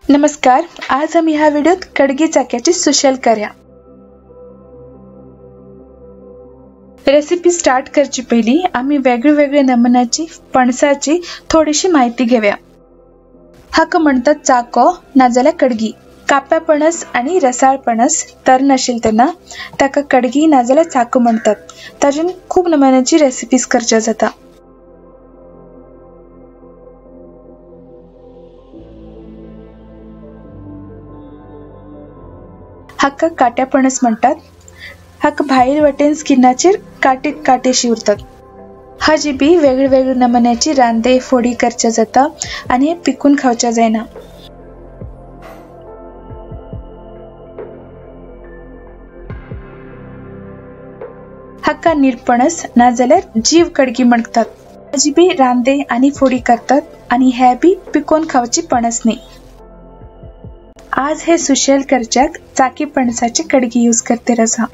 नमस्कार, आज आम्ही ह्या व्हिडिओत कडगी चाक्याची सुशेल करूया। रेसिपी स्टार्ट करची पहिली आम्ही वेगळे वेगळे नमुन्याची पणसाची थोडीशी माहिती घेऊया। हाका म्हणतात चाको नाजाल्यार कडगी। काप्या पणस आणि रसाळ पणस तर नशील तेन्ना ताका कडगी नाजाल्यार चाको म्हणतात। ताजेन खूब नमुन्याची रेसिपीज करच्या जाता। हाका काट्या पणस म्हणतात। हाका भायर वटेन स्किनाचेर काटे काटेशी उरतात। हाजी बी वेगळे वेगळे नमुन्याची रांदे फोडी करच्या जाता आणि हे पिकून खावच्या जायना। हाका निरपणस नाजाल्यार जीव कडगी म्हणतात। हाजी बी रांदे आणि फोडी करतात आणि हे बी पिकोवन खावची पणस न्ही। आज हे सुशेल करच्याक चाकी पणसाची कडगी यूज करते रसा।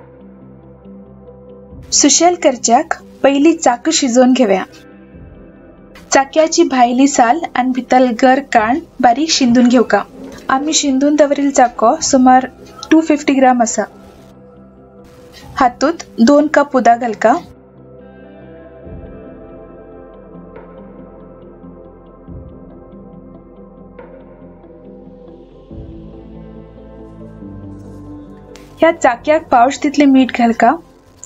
सुशेल करच्याक पहिली चाक शिजोवन घेऊया। चाक्याची भायली साल आणि भितर गर काण बारीक शिंदून घेवका। आम्ही शिंदून दवरिल चाको सुमार 250 ग्राम आसा। हातूंत 2 कप उदक घालका। ह्या चाक्याक पावश तितले मीठ घालका।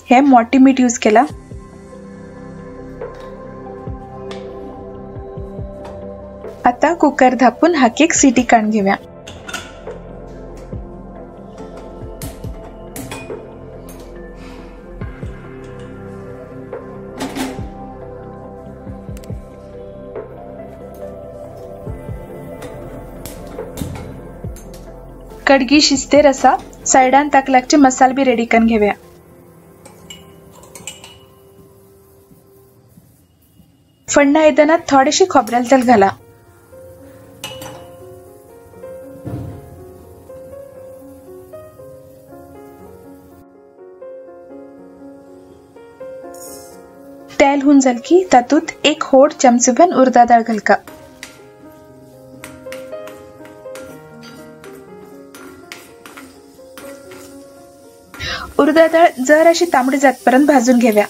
हे मोठे मीठ यूज केला। आता कुकर धापून हाकी एक सिटी काढून घेऊया। कडगी शिजते रसा साइडान ताक लागचे मसाल बी रेडी करून घेऊया। फण्णा आयदनात थोडेसे खोबरेल तेल घाला। तेल हुन जाल की तातूत 1 होड चमचेभर उडदा डाळ घालका। उडदा डाळ जराशी तांबडी जातपर्यंत भाजून घेऊया।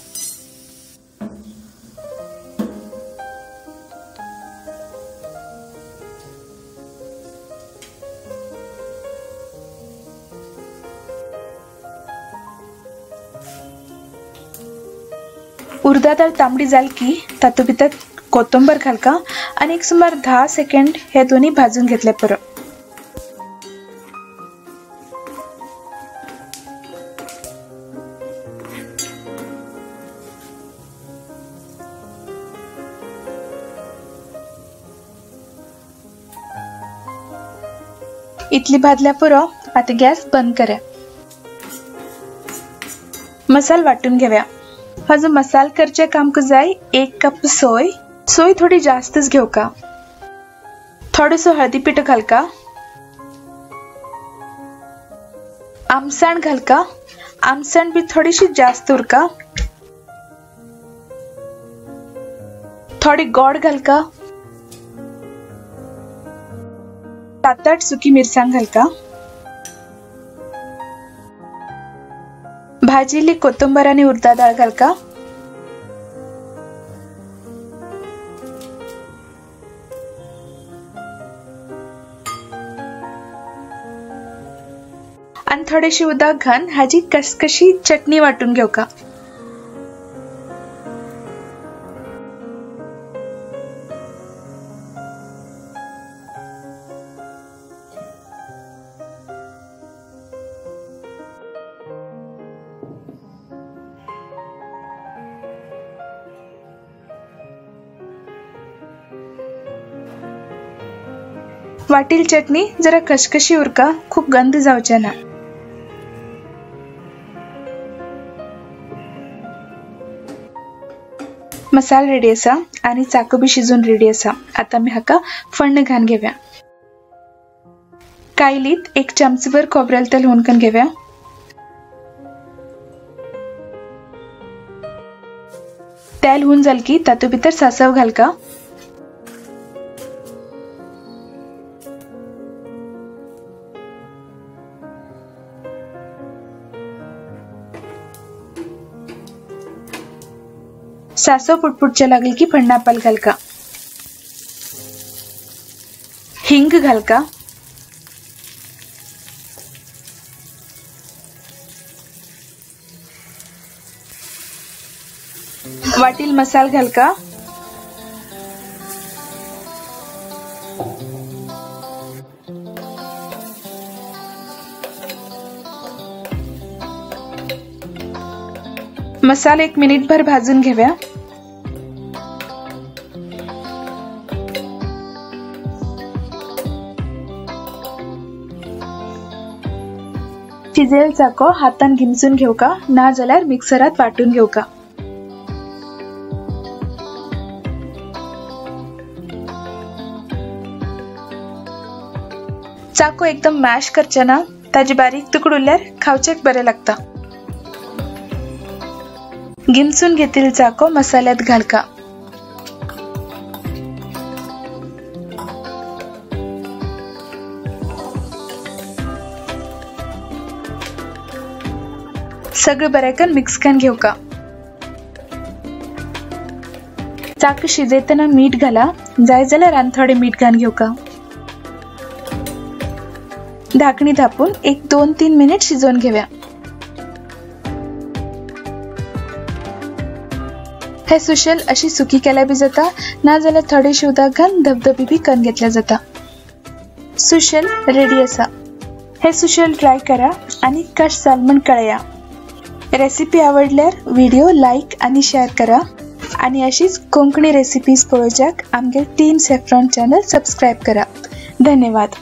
उडदा डाळ तांबडी जाल की तातूंत भितर कोथंबीर घालका आणि एक सुमार 10 सेकंड हे दोन्ही भाजून घेतले पुरो। इतली भाजल्या पुरो। आता गॅस बंद करा। मसाल वाटून घेऊया। हा जो मसाल करचे काम जाय 1 कप सोय, सोय थोडी जास्तच घेऊ का। थोडंसं हळदी पीठ घालका, आमसाण घालका, आमसाण बी थोडीशी जास्त उरका, थोडी गोड घालका, 7-8 सुकी मिरसांग घालका, भाजिल्ली कोथिंबीर आणि उडदा डाळ घालका, आणि थोडीशी उदक घालून हाजी कसकशी चटणी वाटून घेऊ का। वाटील चटणी जरा खसखशी उरका, खूप गंध जावचे ना। मसाल रेडी आसा आणि चाकू बी शिजून रेडी आसा। आता मी हाका फण्ण घालून घेऊया। कायलीत 1 चमचभर खोबरेल तेल हुनकन घेऊया। तेल हुन जाल की तातूंत भितर सासव घालका। सासव पुटपुटच्या लागली की फण्णापाल घालका, हिंग घालका, वाटील मसाल घालका, मसाला 1 मिनिटभर भाजून घेऊया। शिजेल चाको हातान घिमसून घेवका, ना जाल्यार मिक्सरात वाटून घेवका। चाको एकदम मॅश करचे ना, ताजे बारीक तुकडे उरल्यार खावचेक बरे लागता। घिमसून घेतील चाको मसाल्यात घालका। सगळे बरेकन मिक्स करून घेवका। चाक शिजयतना मीठ घाला, जाय जाल्यार आनी थोडे मीठ घालून घेवका। धाकणी धापून 1-2-3 मिनिट शिजोवन घेवया। हे सुशेल अशी सुकी केल्या बी जाता, ना जाल्यार थोडेशे उदक घालून धबधबी बी करून घेतल्या जाता। सुशेल रेडी आसा। हे सुशेल ट्राय करा आनी कशें जालें म्हूण कळया। रेसिपी आवडल्यार व्हिडिओ लायक आनी शेअर करा आनी अशीच कोंकणी रेसिपीज पळोवच्याक आमगे टीम सॅफ्रॉन चॅनल सबस्क्रायब करा। धन्यवाद।